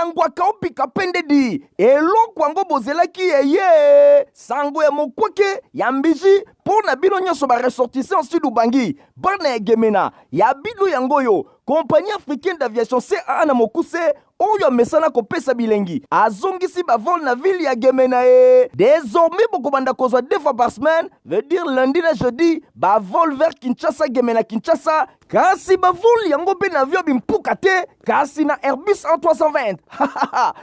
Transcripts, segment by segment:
na ngwaka opika pendedi eloko yango bozelaki eye sango ya mokwake ya mbiji mpo na bino nyonso ba ressortissants sud ubangi bana ya gemena ya bino yango oyo Compagnie africaine d'aviation CAA na mokuse oyo amesana kopesa bilengi azongisi bavol na ville ya Gemena e désormais bokobanda kozwa deux fois par semaine, veut dire lundi na jeudi, bavol vers Kinshasa, Gemena, Kinshasa. Kasi bavol yango mpe na avion bimpuka te, kasi na Airbus A320.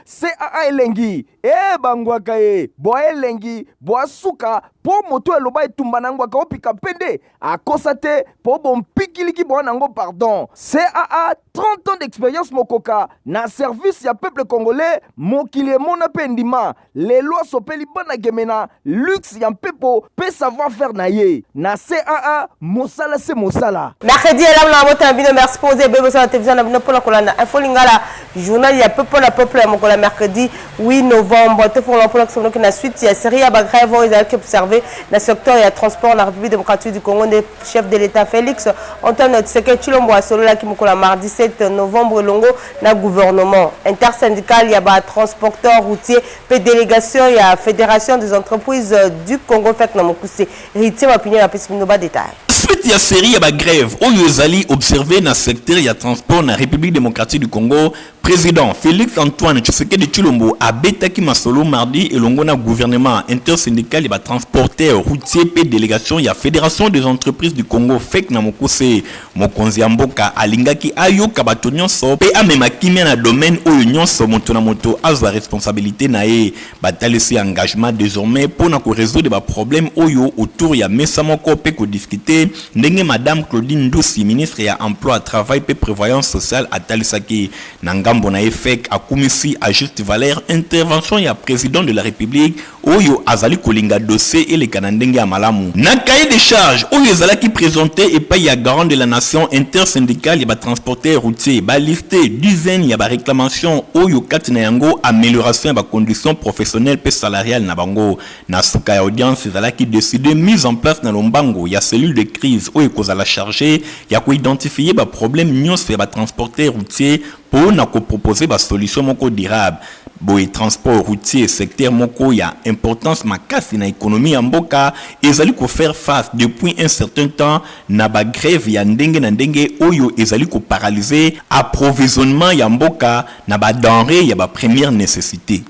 CAA elengi e bangwaka ye bwa elengi bwa suka mpo moto aloba etumba na ngwaka opika mpende akosa te mpo bompikiliki bwa nango pardon. CAA, 30 ans d'expérience mokoka na service ya peuple congolais, mokili emona mpe ndima lelo asopeli bana Gemena luxe ya mpepo mpe savoir faire na ye na CAA, mosala se mosala. Mercredi elamu na mabota na bino. Merci mpo oza ebele bosala télévision na bino mpona kolanda Info Lingala, journal ya peuple na peuple ya mokolo ya mercredi 8 novembre. Tofongola mpona kosomonoki na suite ya série ya bagrève oyo ezalaki observé na secteur ya transport na République démocratique du Congo, nde chef de l'État Félix Antoine Tshisekedi Tshilombo asololaki mokolo ya mardi 7 novembre elongo na gouvernement intersyndical ya batransporteur routier mpe délégation ya Fédération des entreprises du Congo, FEC na mokuse. Héritier Mapignon apesi bino badétail. Suite ya série ya bagrève oyo ezali observé na secteur ya transport na République démocratique du Congo, président Félix Antoine Tshisekedi Tshilombo abetaki masolo mardi elongo na gouvernement intersyndical ya batransporteur routier mpe délégation ya Fédération des entreprises du Congo, FEC na mokuse. Mokonzi ya mboka alingaki ayoka bato nyonso mpe amema kimia na domaine oyo nyonso, moto na moto azwa responsabilité na ye. Batalisi engagement désormais mpo na korésoudre baproblème oyo autour ya mesa moko mpe kodiscuter, ndenge madame Claudine Ndusi, ministre ya Emploi, Travail mpe Prévoyance sociale, atalisaki. Na ngambo na ye, FEC akumisi à juste valeur intervention ya président de la République oyo azali kolinga dossier eleka na ndenge ya malamu. Na cahier de charge oyo ezalaki présenté epai ya garant de la nation, intersyndical ya batransporteur routier baliste dizaine ya baréclamation oyo kati na yango amélioration ya bacondition professionnelle mpe salariale na bango. Na suka ya audience, ezalaki décidé mise en place na lombango ya cellule de crise oyo ekozala chargé ya koidentifier baproblème nyonso ya batransporteur routier mpo na kopropose basolution moko durable. Boye transport routier, secteur moko ya importance makasi na économie ya mboka, ezali kofaire face depuis un certain temps na bagrève ya ndenge na ndenge oyo ezali koparalyser approvisionnement ya mboka na badenrée ya bapremière nécessité.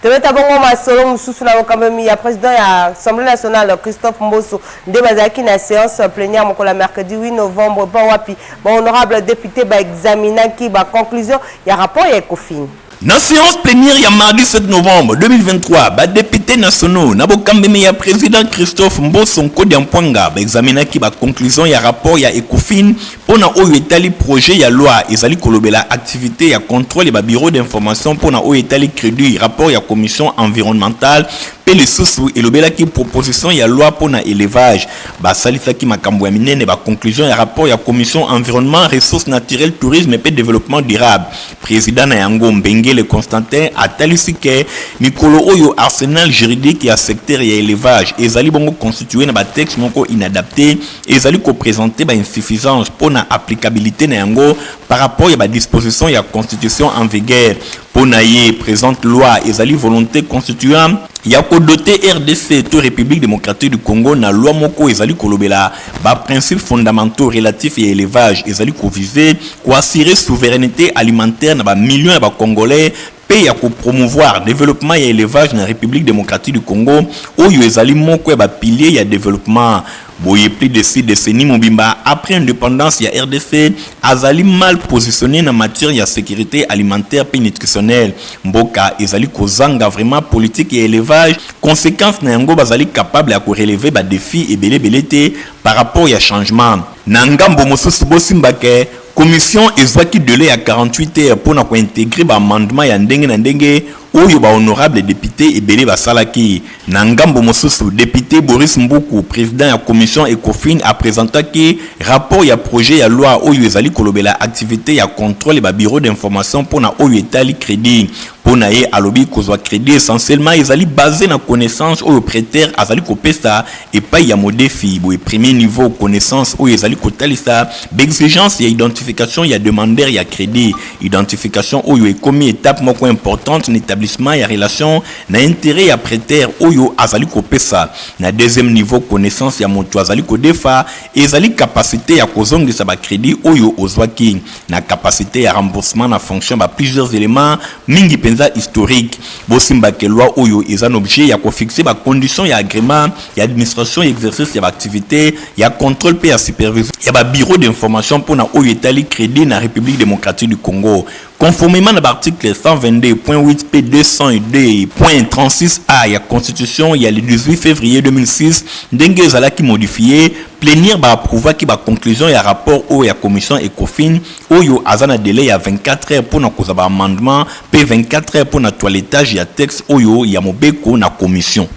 Tobeta bongo masolo mosusu na bokambi ya président ya Assemblée nationale Christophe Mboso, nde bazalaki na séance plénière mokolo ya mercredi 8 novembre, mpo wapi bahonorable député baexaminaki baconclusion ya rapport ya Ecofin. Na séance plénière ya mardi 7 novembre 2023, badéputé nationaux na bokambemi ya président Christophe Mboso Nkodia Mpwanga baexaminaki baconclusion ya rapport ya Ecofin mpo na oyo etali projet ya loi ezali kolobela activité ya contrôle ya babureau d'information mpo na oyo etali crédit, rapport ya commission environnementale, mpe lisusu elobelaki proposition ya loi mpo na élevage. Basalisaki makambo ya minene baconclusion ya rapport ya commission Environnement, Ressources naturelles, Tourisme mpe Développement durable. Président na yango, Mbengele Constantin, atalisi ke mikolo oyo arsenal juridique ya secteur ya élevage ezali bongo constitué na batexte moko inadapté, ezali koprésente bainsuffisance mpo na applicabilité na yango par rapport ya badisposition ya constitution en vigueur. Mpo na ye, présente loi ezali volonté constituant ya kodoter RDC to République démocratique du Congo na loi moko ezali kolobela baprincipe fondamentaux relatifs ya élevage, ezali koviser koassurer souveraineté alimentaire na bamillion ya bacongolais mpe ya kopromouvoir développement ya élevage na République démocratique du Congo, oyo ezali moko ya bapilier ya développement. Boye plus de 6 décennies mobimba après indépendance ya RDC azali mal positionné na matière ya sécurité alimentaire mpe nutritionnelle. Mboka ezali kozanga vraiment politique ya élevage. Conséquence na yango, bazali capable ya korelever badéfi ebelebele te par rapport ya changement. Na ngambo mosusu, bosimbake commission ezwaki délai ya 48 heures mpo na kointégrer baamendement ya ndenge na ndenge oyo bahonorable député ebele basalaki. Na ngambo mosusu, député Boris Mbuku, président ya commission Ecofin, apresentaki rapport ya projet ya loi oyo ezali kolobela activité ya contrôle ya babureau d'information mpo na oyo etali crédit. Mpo na ye, alobi kozwa credit essentiellement ezali base na connaissance oyo preteur azali kopesa epayi ya modefi. Boye premier niveau connaissance oyo ezali kotalisa b'exigence ya identification ya demandeur ya credit. Identification oyo ekomi etape moko importante na etablissement ya relation na interet ya preteur oyo azali kopesa. Na deuxième niveau connaissance ya moto azali kodefa ezali capacite ya kozongisa ba credit oyo ozwaki. Na capacite ya remboursement na fonction ba plusieurs elements mingi penza historique. Bosimba que loi oyo eza na objet ya ko fixer ba conditions ya agrement ya administration ya exercice ya ba activites ya controle pe ya supervision ya ba bureaux d'information pona oyo etali credit na Republique democratique du Congo. Conformement na ba articles 122.8 pe 202.36 a ya Constitution ya le 18 fevrier 2006 ndenge ezalaki modifier, plenière ba approuvaki ba conclusions ya rapport oyo ya commission Ecofin oyo aza na delai ya 24 heures mpo na kozwa ba amendements mpe 24 heures mpo na toilettage ya texte oyo ya mobeko na commission.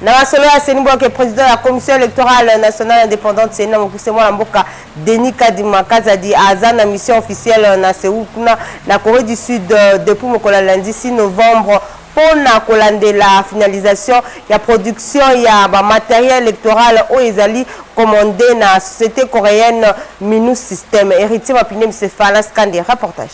Na masolo ya CENI, bwake president ya Commission electorale nationale independante CENI na mokuse mwana mboka Denis Kadima Kazadi aza na mission officielle na Seoul kuna na Coree du Sud depuis mokolo ya lundi 6 novembre mpo na kolandela finalisation ya production ya ba materiel electoral oyo ezali commande na société coréenne Minus System. Héritier Mapine Msefala Skande, reportage.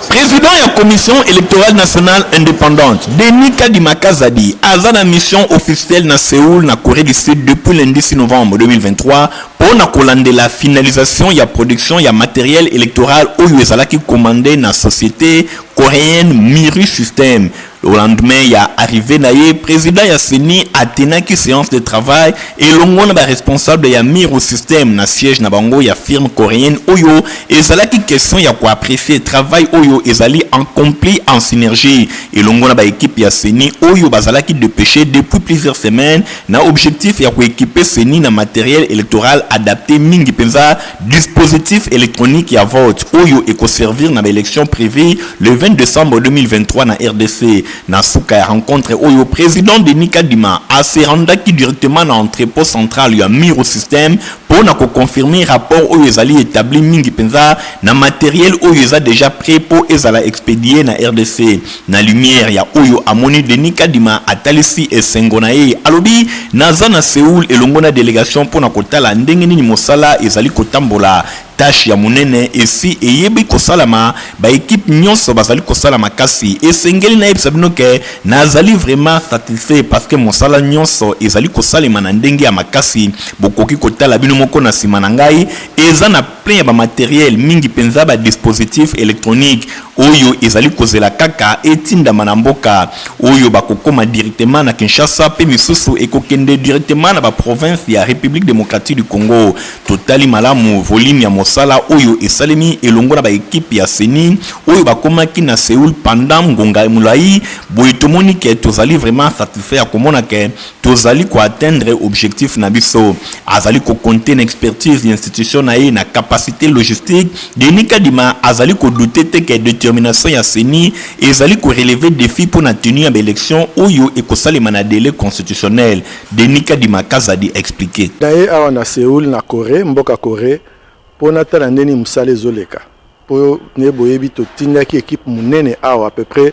Président ya Commission électorale nationale indépendante, Denis Kadima Kazadi, aza na mission officielle na Séoul na Corée du Sud depuis lundi 6 novembre 2023 mpo na kolandela finalisation ya production ya matériel électoral oyo ezalaki commandé na société coréenne Miru System. Au lendemain ya arrivée na ye, président ya CENI atenaki séance de travail elongo na ba responsable ya Miru System na siège na bango ya firme coréenne oyo ezalaki question ya koapprécier travail oyo ezali accompli en synergie elongo na ba équipe ya CENI oyo bazalaki dépêché depuis plusieurs semaines na objectif ya koéquiper CENI na matériel électoral adapté, mingi mpenza dispositif électronique ya vote oyo ekoservir na baélection prévue le 20 décembre 2023 na RDC. Na suka ya rencontre oyo, président Denis Kadima ase rendaki directement na entrepôt central ya Miro System mpo na koconfirmer rapport oyo ezali établi, mingi mpenza na matériel oyo eza déjà prêt mpo ezala expédié na RDC. Na lumière ya oyo amoni, Denis Kadima atalisi esengo na ye. Alobi: naza na Séoul elongo na délégation mpo na kotala ndenge nini mosala ezali kotambola. Tâche ya monene esi eyebi kosalama, baéquipe nyonso bazali kosala makasi. Esengeli nayebisa bino ke nazali vraiment satisfait parce que mosala nyonso ezali kosalema na ndenge ya makasi. Bokoki kotala bino moko na nsima na ngai, eza na plein ya bamatériel, mingi mpenza badispositif électronique oyo ezali kozela kaka etindama na mboka, oyo bakokoma directement na Kinshasa mpe misusu ekokende directement na baprovince ya République démocratique du Congo. Totali malamu volume ya mosala oyo esalemi elongo na baéquipe ya CENI oyo bakomaki na Séoul pendant ngonga molai boye, tomoni ke tozali vraiment satisfait ya komona ke tozali koatteindre objectif na biso. Azali kocompter na expertise ya institution na ye na capacité logistique. Denis Kadima azali kodouter te ke détermination ya CENI ezali korelever défi mpo na tenue ya baélection oyo ekosalema na délai constitutionnel. Denis Kadima Kazadi expliqué. Na ye awa na Séoul, na Corée, mboka Corée, mpo natala ndeni mosala ezoleka, mpo nde boyebi totindaki équipe monene awa, à peu près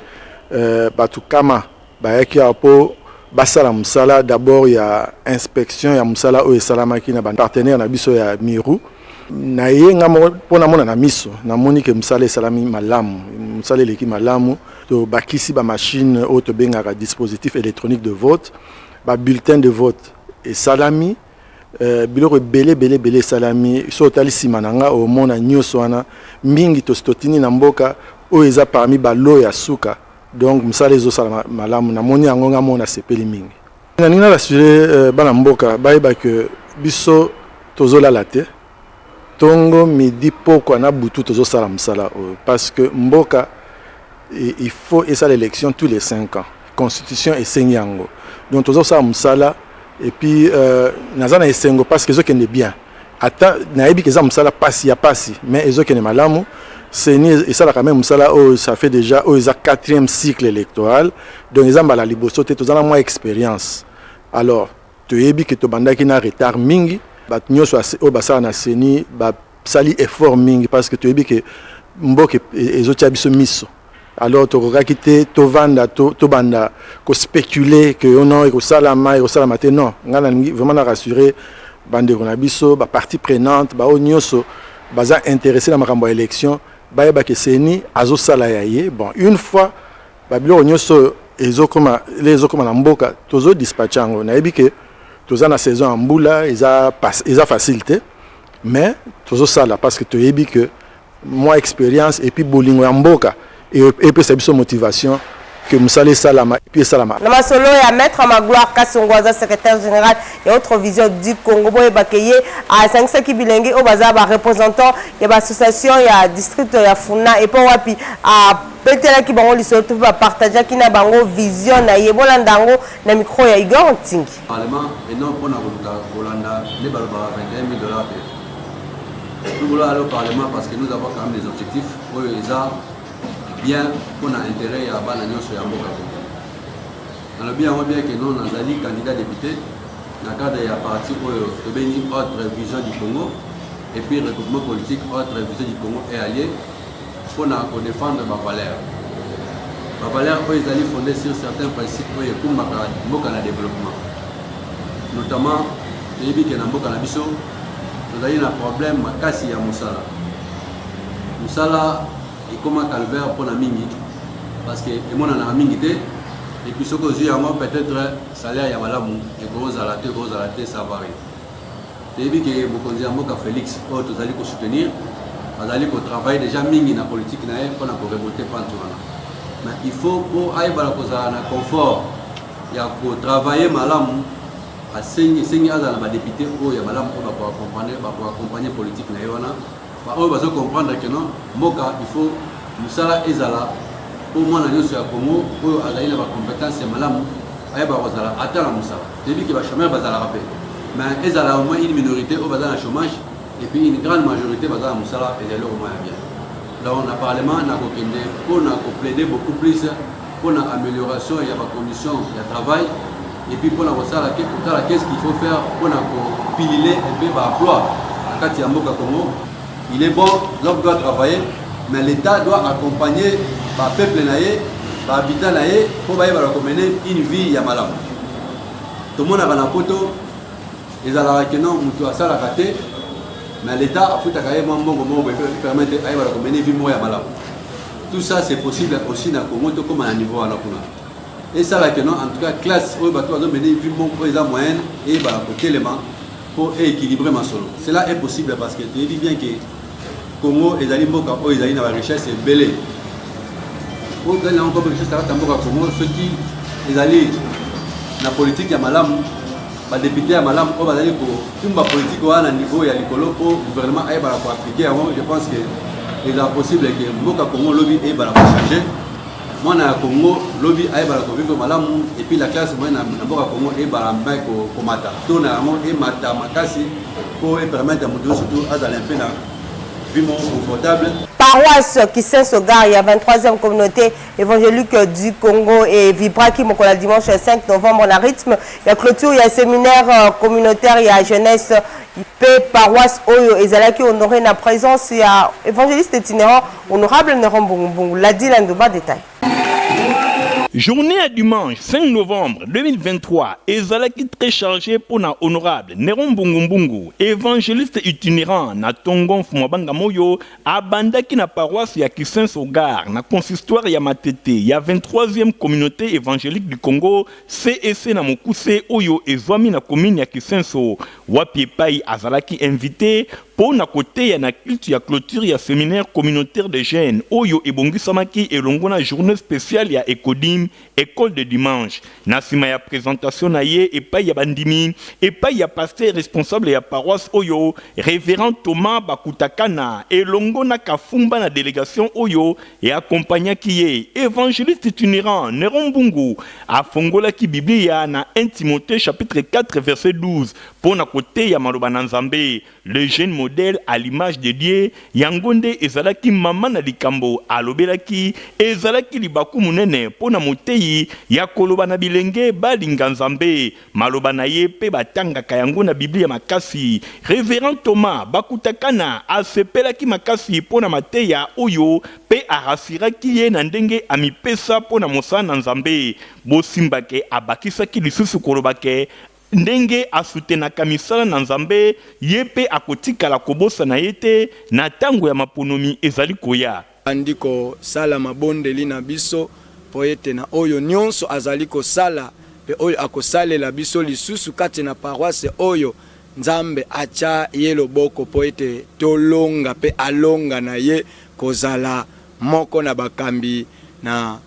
bato kama bayaki awa mpo basala mosala d'abord ya inspection ya mosala oyo esalamaki na bapartenaire na biso ya Miru. Na ye nga moko mpo namona na miso, namoni ke mosala esalami malamu, mosala eleki malamu. Tobakisi bamachine oyo tobengaka dispositif électronique de vote, babulletin de vote esalami, biloko ebele ebele ebele esalami. So otali nsima na nga, omona nyonso wana mingi tosi totindi na mboka oyo eza parmi balo ya suka. Donc mosala ezosala malamu, namoni yango nga moko, nasepeli mingi. Nalingi na rassurer bana mboka, bayeba ke biso tozolala te, ntongo, midi, pokwa na butu tozosala mosala oyo, parce que mboka il faut esala élection tous les 5 ans, constitution esengi yango. Donc tozosala mosala et puis naza na esengo parce que ezokende bien. Ata nayebi ke eza mosala pasi ya pasi, mais ezokende malamu. CENI esalaka même mosala oyo, ça fait déjà oyo eza quatrième cycle électoral, donc eza mbala liboso te, toza na mwa expérience. Alors toyebi ke tobandaki na retard mingi. Bato nyonso oyo basala na CENI basali effort mingi, parce que toyebi ke mboka ezotia biso miso. Alors tokokaki te tovanda tobanda kospéculer que oh non, ekosalama, ekosalama te. Non, ngai nalingi vraiment na rassurer bandeko na biso, bapartie prenante, baoyo nyonso baza intéressé na makambo ya élection, bayebaka CENI azosala ya ye. Bon, une fois babiloko nyonso ezokoma, ezokoma na mboka, tozodispatche yango. Nayebi ke toza na saison ya mbula, eza facile te, mais tozosala parce que toyebi ke mwa expérience et puis bolingo ya mboka epesa biso motivation que mosala esalama et puis esalama. Na masolo ya maître Magloire Kasongo, aza secrétaire général ya Autre Vision du Congo. Boyebake ye asangisaki bilenge oyo baza bareprésentant ya baassociation ya district ya Funa, epo wapi abetelaki bango lisolo to mpe bapartageaki na bango vision na ye. Bolanda yango na micro ya Igor Ntingi. Parlement et non mpona koluka kolanda nde balobaka 21 000 $ te. Nous voulons aller au parlement parce que nous avons quand même des objectifs oyo eza bien mpona intérêt ya bana nyonso ya mboka Congo. Nalobi yango bien ke non, nazali candidat député na cadre ya parti oyo tobengi Autre Vision du Congo et puis regroupement politique Autre Vision du Congo et allié, mpona kodéfendre bavaleur, bavaleur oyo ezali fondé sur certains principes oyo ekumbaka mboka na développement. Notamment, toyebi ke na mboka na biso tozali na problème makasi ya mosala. Mosala ekóma calvaire mpona mingi parce que emonanaka mingi te, et puis soki ozwi yango, peut-être salaire ya malamu ekozala te, ekozala te, ça varie. Toyebi ke mokonzi ya mboka Félix oyo tozali kosoutenir azali kotravaille déjà mingi na politique na ye mpona koremonter pente wana, mais il faut mpo ayebana kozala na confort ya kotravaille malamu, asengi, esengi azala na badéputé oyo ya malamu, oyo bakoaccompagne politique na ye wana, baoyo bazocomprendre ke non, mboka il faut mosala ezala mpo mwana nyonso ya Congo oyo azali na bacompétence ya malamu ayeba kozala ata na mosala. Toyebi ke bachômeur bazalaka mpe, mais ezala au moins une minorité oyo baza na chômage et puis une grande majorité baza na mosala, ezali au moins ya bien. Donc na parlement nakokende mpona koplaider beaucoup plus mpona amélioration ya bacondition ya travail et puis mpona kosala, kotala qu'est-ce qu'il faut faire mpona kopilile mpe baemploi na kati ya mboka Congo. Il est bon, l'homme doit travailler, mais l'État doit accompagner bapeuple na ye, bahabitant na ye, mpo bayebaka komener une vie ya malamu. Tomonaka na Poto, ezalaka ke non, moto asalaka te, mais l'État afutaka ye mwa mbongo moko boye permettre ayebaka komener vie moko ya malamu. Tout ça, c'est possible aussi na Congo. Tokóma na niveau wana kuna, esalaka non, en tout cas classe oyo bato bazomener vie moko oyo eza moyenne eyebaka kotelema mpo équilibre masolo. Cela est possible parce que toyebi bien ke Congo ezali mboka oyo ezali na barichesse ebele. Oyo tozali nango comme richesse na kati ya mboka Congo, soki ezali na politike ya malamu, badéputé ya malamu oyo bazali kokumba politike wana na niveau ya likolo mpo gouvernement ayebaka koappliquer yango, je pense que ezala possible ke mboka Congo lobi eyebana kochanger, mwana ya Congo lobi ayebana kovivre malamu, et puis la classe moyenne na mboka Congo eyebana mpe komata to na yango, emata makasi mpo epermettre moto nyonso surtout azala mpe na vie moko confortable. Paroisse Kisenso-Gare ya 23e communauté évangélique du Congo et vibraki mokolo ya dimanche 5 novembre na rythme ya clôture ya séminaire communautaire ya jeunesse mpe paroisse oyo ezalaki honoré na présence ya évangéliste itinérant honorable Néron Mbungumbungu. Ladi Landuba, détail. Journée ya dimanche 5 novembre 2023 ezalaki très chargé mpona honorable Néron Mbungumbungu, évangéliste itinérant. Na ntongo, Mfumu Banga Moyo abandaki na paroisse ya Kisenso Gare, na consistoire ya Matete ya 23e communauté évangélique du Congo, CEC na mokuse, oyo ezwami na commune ya Kisenso, wapi epai azalaki invité mpo na koteya na culte ya clôture ya séminaire communautaire de jeunes oyo ebongisamaki elongo na journée spéciale ya Ecodim, école de dimanche. Na nsima ya présentation na ye epai ya bandimi, epai ya pasteur responsable ya paroisse oyo, révérend Thomas Bakutakana, elongo na kafumba na délégation oyo eakompagnaki ye, évangéliste itinérant Néron Mbungu afongolaki Biblia na 1 Timothée chapitre 4 verset 12 mpo na koteya maloba na Nzambe. Le jeune modèle. modèle à l'image de Dieu, yango nde ezalaki mama na likambo alobelaki. Ezalaki libaku monene mpo na moteyi ya koloba na bilenge balinga Nzambe. Maloba na ye mpe batangaka yango na Biblia makasi. Reverend Thomas Bakutakana asepelaki makasi mpo na mateya oyo mpe a rassuraki ye na ndenge amipesa mpo na mosala na Nzambe. Bosimba ke abakisaki lisusu koloba ke ndenge a soutenaka misala na Nzambe, ye mpe akotikala kobosana ye te na tango ya maponomi ezali koya. Bandi kosala mabondeli na biso mpo ete na oyo nionso azali kosala mpe oyo akosalela biso lisusu kati na paroisse oyo, Nzambe atia ye loboko mpo ete tolonga mpe alonga na ye kozala moko na bakambi na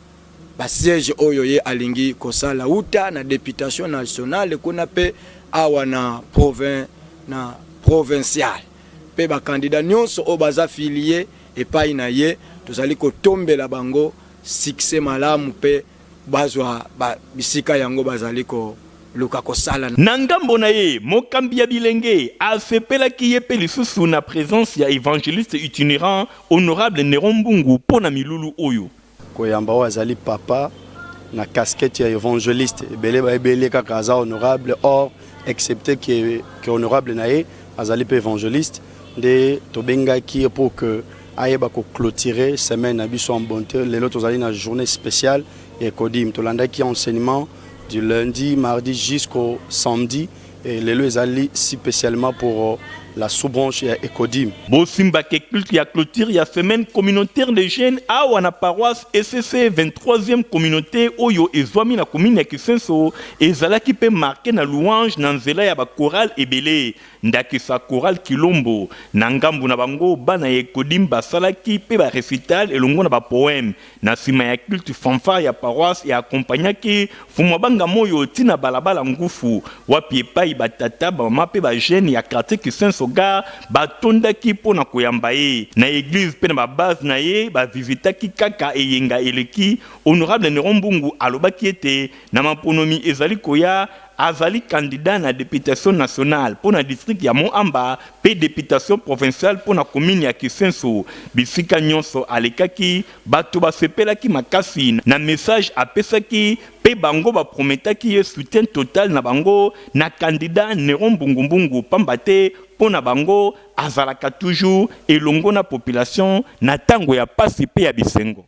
ba sièges oyo ye alingi kosala wuta na deputation nationale kuna mpe awa na provin na provincial mpe ba candidats nionso oyo baza filie epayi na ye tozali kotombela bango succès malamu mpe bazwa ba bisika yango bazali koluka kosala. Na ngambo na ye, mokambi ya bilenge asepelaki ye mpe lisusu na presence ya evangeliste itinerant Honorable Neron Mbungu mpo na milulu oyo. Koyamba oyo azali papa na casquette ya evangeliste, ebele bayebeli ye kaka aza honorable, or excepte que, que honorable na ye azali mpe evangeliste, nde tobengaki ye pour que ayeba ko cloturer semaine na biso en bonte. Lelo tozali na journée spéciale ya Ecodim, tolandaki enseignement du lundi, mardi jusqu'au samedi et lelo ezali spécialement pour la sous-branche ya Ecodim. Bosimba ke culte ya cloture ya semaine communautaire des jeunes awa na paroisse ECC 23e communaute oyo ezwami na commune ya Kisenso ezalaki pe marquer na louange na nzela ya ba chorales ebele, ndakisa chorale Kilombo. Na ngambo na bango, bana ya Ecodim basalaki pe ba recitals elongo na ba poemes. Na sima ya culte, fanfare ya paroisse e accompagnaki Mfumua Banga Moyo ti na balabala Ngufu, wapi epayi ba tata, ba mama pe ba jeunes ya quartier Kisenso Gare batondaki mpo na koyamba ye. Na eglise pe na ba bases na ye ba visitaki kaka eyenga eleki, Honorable Neron Mbungu alobaki ete na maponomi ezali koya, azali candidat na deputation nationale mpo na district ya Mont-Amba mpe deputation provinciale mpo na commune ya Kisenso. Bisika nyonso alekaki, bato basepelaki makasi na message apesaki mpe bango ba prometaki ye soutien total na bango na candidat Neron Mbungu Mbungu pamba te mpo na bango azalaka toujours elongo na population na tango ya pasi mpe ya bisengo.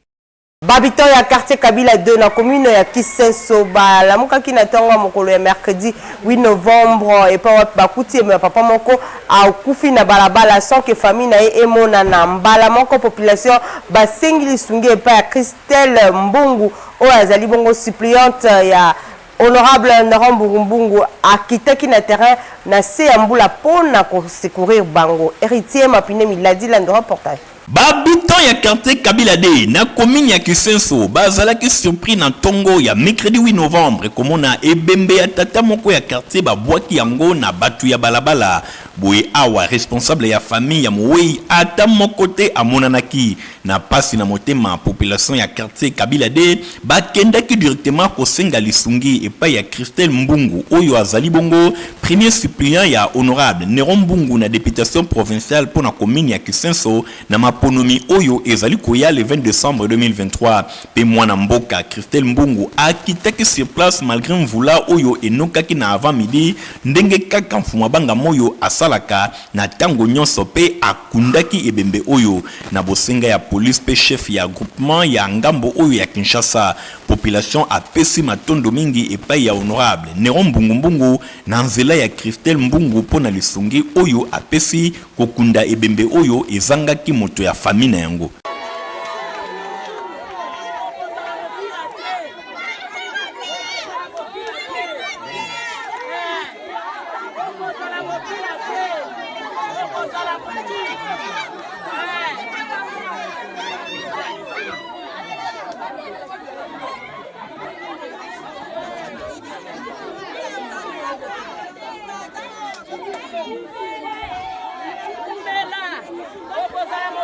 Ba habitants ya quartier Kabila 2 na commune ya Kisenso balamukaki na ntongo ya mokolo ya mercredi 8 novembre epai wapi bakuti ya papa moko akufi na balabala sans que famille na ye emonana. Mbala moko population basengi lisungi epai ya Christelle Mbungu oyo azali bongo suppliante ya Honorable Neron Mbungu Mbungu akitaki na terrain na se ya mbula mpo na ko secourir bango. Heritier Mapine Miladi lando reportage. Ba habitants ya quartier Kabila 2 na commune ya Kisenso bazalaki surpris na tongo ya mercredi 8 novembre komona ebembe ya tata moko ya quartier babwaki yango na batu ya balabala. Boye awa responsable ya famille ya moweyi ata moko te amonanaki. Na pasi na motema, population ya quartier Kabila 2 bakendaki directement kosenga lisungi epai ya Christelle Mbungu oyo azali bongo premier suppliant ya honorable Neron Mbungu na deputation provinciale mpo na commune ya Kisenso na maponomi oyo ezali koya le 20 decembre 2023. Mpe mwana mboka Christelle Mbungu akitaki sur place malgre mvula oyo enokaki na avant midi ndenge kaka Mfumua Banga Moyo asalaka na tango nyonso mpe akundaki ebembe oyo na bosenga ya police mpe chef ya groupement ya ngambo oyo ya Kinshasa. Population apesi matondo mingi epayi ya honorable Neron Mbungu Mbungu na nzela ya Christelle Mbungu mpo na lisungi oyo apesi kokunda ebembe oyo ezangaki moto ya famille na yango.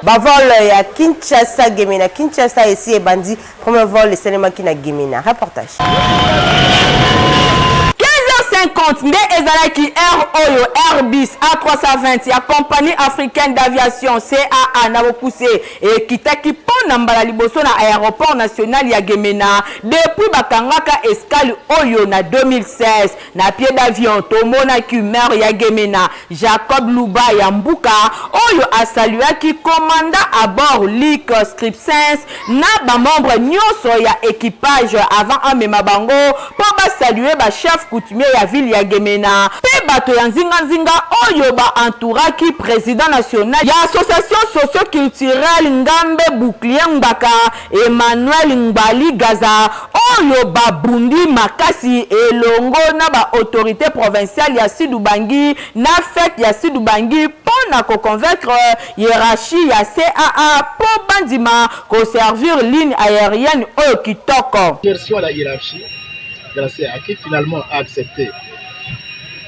Ba vol ya Kinshasa Gemena Kinshasa esi ebandi premier vol esalemaki na Gemena reportage. 50 nde ezalaki heure oyo Airbus A320 ya Compagnie africaine d'aviation, CAA, na bokuse ekitaki mpo na mbala liboso na aeroport national ya Gemena depuis bakangaka escale oyo na 2016. Na pied d'avion, tomonaki maire ya Gemena, Jacob Luba ya Mbuka, oyo a saluaki commandant à bord Luc Scripsens na ba membres nionso ya equipage avant amema bango mpo ba saluer ba chefs coutumiers ya ville ya Gemena mpe bato ya nzinga-nzinga oyo ba entouraki president national ya association socio-culturelle Ngambe Bouclier Ngbaka, Emmanuel Ngbali Gaza, oyo babundi makasi elongo na ba autorites provinciales ya Sud-Ubangi na fete ya Sud-Ubangi mpo na ko convaincre hierarchie ya CAA mpo bandima ko servir ligne aerienne oyo kitoko. Remercions la hiérarchie de la CAA qui finalement a accepté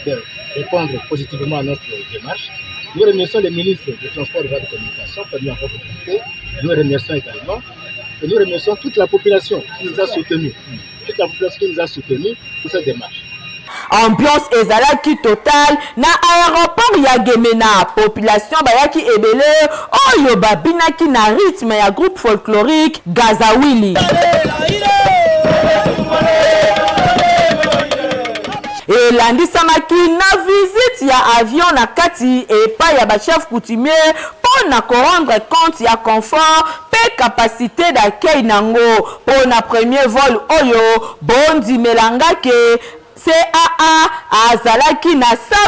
de répondre positivement à notre démarche. Nous remercions le ministre des Transports et de la Communication pour nous avoir contacté. Nous remercions également et nous remercions toute la population qui nous a soutenus, toute la population qui nous a soutenus pour cette démarche. Ambiance ezalaki totale na aeroport ya Gemena, population bayaki ebele oyo babinaki na rythme ya groupe folklorique Gazawili. Elandisamaki na visite ya avion na kati epai ya ba chefs coutumiers mpo na ko rendre compte ya confort mpe capacite d'accueil nango mpo na premier vol oyo. Bondimela nga ke CAA azalaki na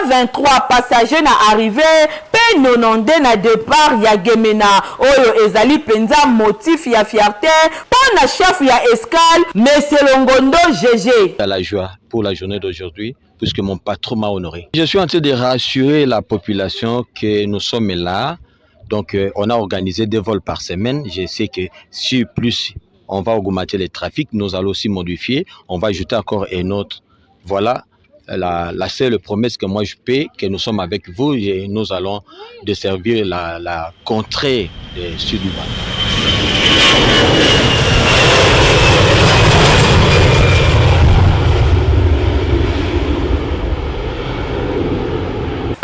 123 passagers na arrivee mpe 92 na depart ya Gemena, oyo ezali mpenza motif ya fierte mpo na chef ya escale, Monsieur Longondo GG. À la joie pour la journée d'aujourd'hui puisque mon patron m'a honoré. Je suis en train de rassurer la population que nous sommes là. Donc, euh, on a organisé deux vols par semaine. Je sais que si plus on va augmenter le trafic, nous allons aussi modifier. On va ajouter encore un autre. Voilà la, la seule promesse que moi je paie, que nous sommes avec vous et nous allons desservir la, la contrée de Sud-Ubangi.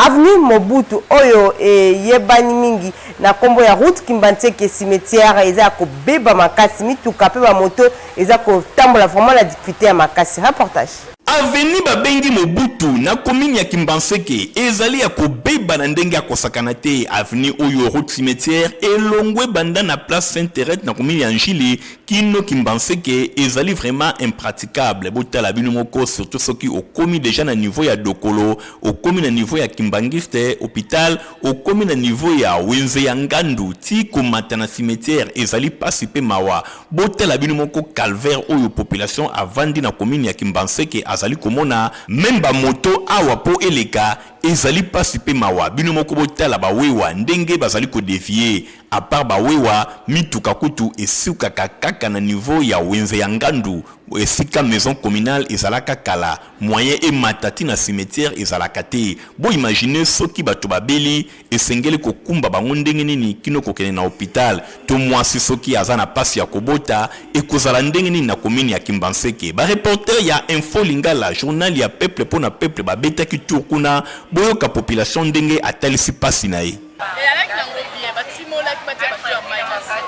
Avenue Mobutu oyo eyebani mingi na kombo ya route Kimbanseke cimetière eza ya kobeba makasi, mituka pe ba moto eza kotambola vraiment na difficulté ya makasi. Reportage. Avenue babengi Mobutu na commune ya Kimbanseke ezali ya kobeba na ndenge ya kosakana te. Avenue oyo route cimetière elongwe banda na place Sainte Therèse na commune ya N'djili kino Kimbanseke ezali vraiment impraticable. Botala bino moko surtout soki okomi dejà na niveau ya Dokolo, okomi na niveau ya Kimbanguiste hopital, okomi na niveau ya wenze ya Ngandu ti komata na cimetière ezali pasi pe mawa. Botala bino moko calvaire oyo population avandi na commune ya Kimbanseke azali komona, meme ba moto awa po eleka ezali pasi pe mawa. Bino moko botala ba wewa ndenge bazali ko devier, a part ba wewa, mituka kutu esukaka kaka na niveau ya wenze ya Ngandu esika maison communale ezalaka kala. Moyen emata ti na cimetière ezalaka te. Bo imaginer soki batu babeli esengeli kokumba bango ndenge nini kino kokende na hopital to mwasi soki aza na pasi ya kobota ekozala ndenge nini na commune ya Kimbanseke. Ba reporters ya Info Lingala, journal ya peuple pona peuple babetaki tour kuna, boyoka population ndenge atalisi pasi na ye. Eyalaki nango bien, batimolaki batia bato ya mai na se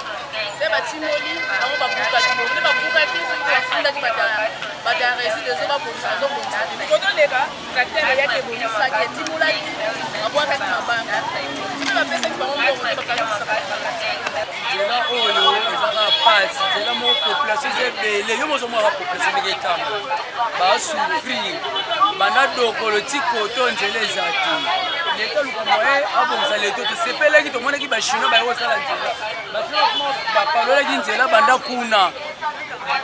nde batimoli bango babukaki bongo nde babukaki soki bafundaki bato ya reside ezo babongisa bazobongisa te mikotoleka tracteur eyaki ebongisaki etimolaki babwakaki mabanga soki bapesaki bango mbongo te bakangisaka. Nzela oyo ezaka pasi, nzela moko population eza ebele, yo mozomonaka population ndenge etambola basouffrir banda dokolo ti koto nzela eza te. Leta luka moyen abongisa leto. Tosepelaki tomonaki bachinois baye kosala nzela, bachinois bapalolaki nzela banda kuna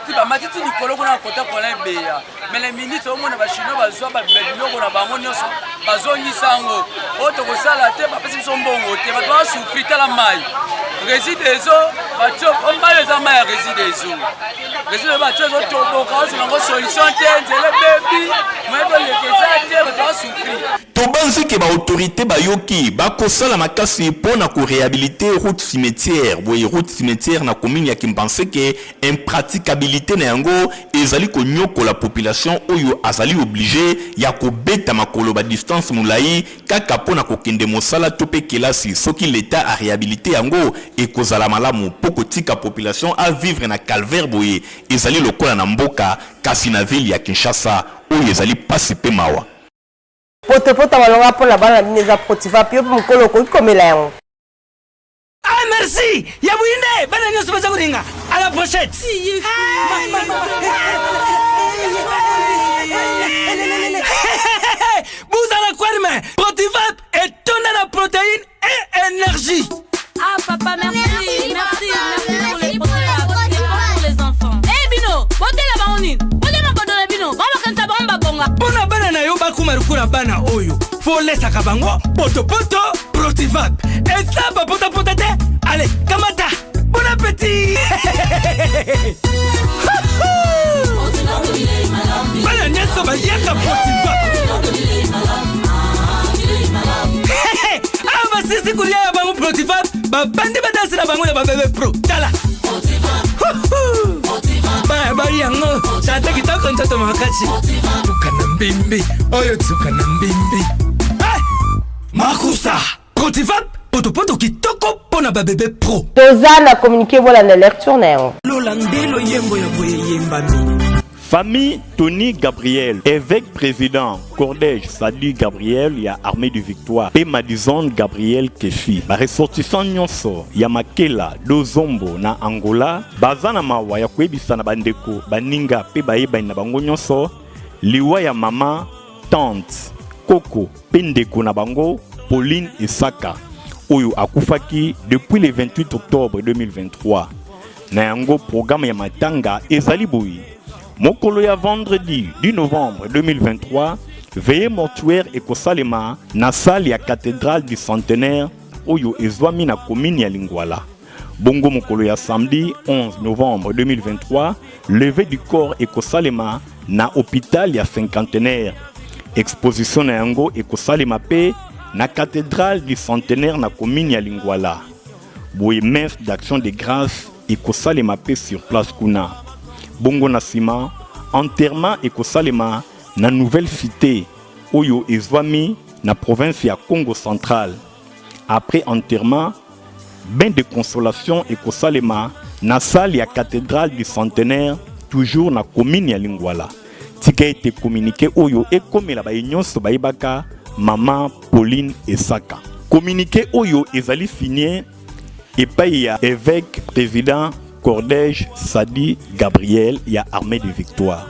ti bamati ti likolo kuna kota kona ebeya. Mais na minute omona bachinois bazwa biloko na bango nyonso bazongisa yango. Oyo tokosala te, bapesi biso mbongo te, bato basouffrir. Tala mai residezo batio mai eza mai ya residezo, residezo batio ezotoboka, ozwa yango solution te, nzela ebebi, moye toleka eza te, bato basouffrir. Tobanzi ke ba autorites bayoki, bakosala makasi mpo na ko rehabiliter route cimetière. Boye route cimetière na commune ya Kimbanseke, impraticabilite na yango. Ezali konyokola population oyo azali oblige ya kobeta makolo ba distance molayi kaka mpo na kokende mosala to mpe kelasi. Soki l'Etat a rehabiliter yango ekozala malamu mpo kotika population a vivre na calvaire boye ezali lokola na mboka kasi na ville ya Kinshasa oyo ezali pasi mpe mawa. Potopoto ya malonga mpo na bana na bino eza Protivap, yo mpe mokolo okoki komela yango. Ah merci ya buyinde bana nyonso baza kolinga à la brochette. Buzala kwarme Protivap etonda na protéine et énergie. Ah papa merci merci merci pour les Protivap c'est bon pour les enfants. Eh bino botela bango nini? Bolia mabodo na bino bango bakanisa bango babonga. Mpo na bana na yo bakoma lokola bana oyo folesaka bango potopoto Protivap eza bapotapota te ale kamata bon appétit bana nyonso baliaka Protivap awa basisi kolia ya bango Protivap babandi badansi na bango ya babebe pro tala baya bali yango tata kitoko nzoto makasi tuka na mbimbi oyo tuka na mbimbi Makusa Protivap potopoto kitoko mpo na babebe pro. Toza na communiqué bolanda lecture na yango. Lola nde loyembo ya boye eyembami. Famille Tony Gabriel, évêque président Cordège Sadi Gabriel ya Armée du Victoire mpe Madison Gabriel Kefi, ba ressortissants nyonso ya Makela do Zombo na Angola baza na mawa ya koyebisa na bandeko, baninga mpe bayebani na bango nyonso liwa ya mama tante, koko mpe ndeko na bango Pauline Esaka oyo akufaki depuis le 28 octobre 2023. Na yango programme ya matanga ezali boye: mokolo ya vendredi 10 novembre 2023, veillée mortuaire ekosalema na salle ya cathédrale du centenaire oyo ezwami na commune ya Lingwala. Bongo mokolo ya samedi 11 novembre 2023, levée du corps ekosalema na hôpital ya cinquantenaire. Exposition na yango ekosalema pe na cathédrale du centenaire na commune ya Lingwala. Boye messe d'action de grâce ekosalema pe sur place kuna. Bongo na sima, enterrement ekosalema na nouvelle cité oyo ezwami na province ya Kongo central. Après enterrement, bain de consolation ekosalema na salle ya cathédrale du centenaire toujours na commune ya Lingwala. Tika ete communiqué oyo ekomela baye nyonso bayebaka mama Pauline Esaka. Communiqué oyo ezali signé epai ya évêque président Cordège Sadi Gabriel ya Armée de Victoire.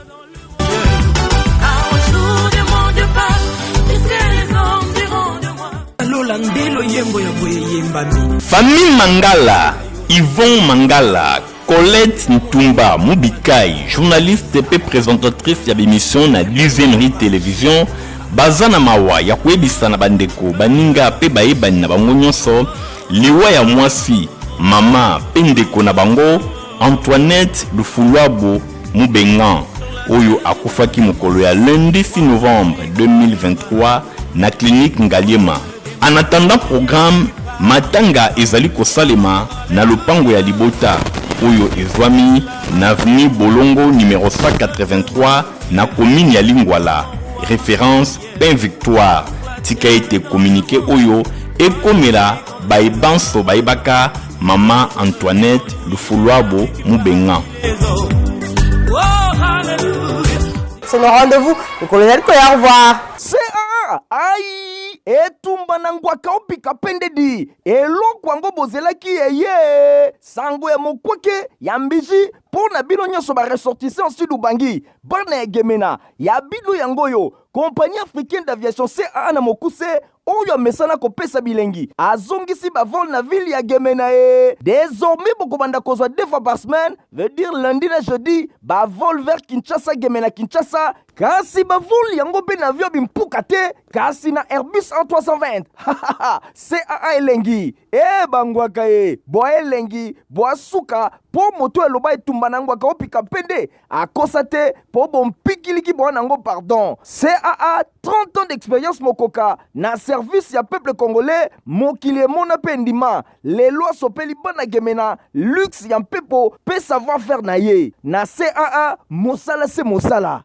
Famille Mangala, Yvon Mangala, Colette Ntumba Mubikai, journaliste mpe présentatrice ya b'emission na 10e Rue Télévision, baza na mawa ya koyebisa na bandeko, baninga mpe bayebani na bango nyonso liwa ya mwasi, mama mpe ndeko na bango Antoinette Lufuluabo Mubengan oyo akufaki mokolo ya lundi 6 novembre 2023 na clinique Ngaliema. En attendant programme, matanga ezali kosalema na lopango ya libota oyo ezwami na avenue Bolongo numero 183 na commune ya Lingwala, reference Pain Victoire. Tika ete communique oyo ekomela baye banso bayebaka mama Antoinette Lufuluabo Mubenga. C'est le rendez-vous. Le colonel Koya, au revoir. CAA ai etumba na ngwaka opika pendedi eloko yango bozelaki eye sango ya mokwake ya mbiji mpo na bino nyonso ba ressortissants sud ubangi bana ya gemena ya bino yango oyo Compagnie africaine d'aviation CAA na mokuse oyo amesana kopesa bilengi azongisi ba vol na ville ya Gemena e désormais bokobanda kozwa deux fois par semaine, veut dire lundi na jeudi, ba vol vers Kinshasa Gemena Kinshasa. Kasi bavole yango mpe na avion bimpuka te, kasi na Airbus A320. CAA elengi e bangwaka ye bwa elengi bwa suka mpo moto eloba etumba na ngwaka opika mpende akosa te mpo bompikiliki bwa nango pardon. CAA 30 ans d'expérience mokoka na service ya peuple congolais, mokili emona mpe endima. Lelo asopeli bana Gemena luxe ya mpepo mpe savoir faire na ye na CAA, mosala se mosala.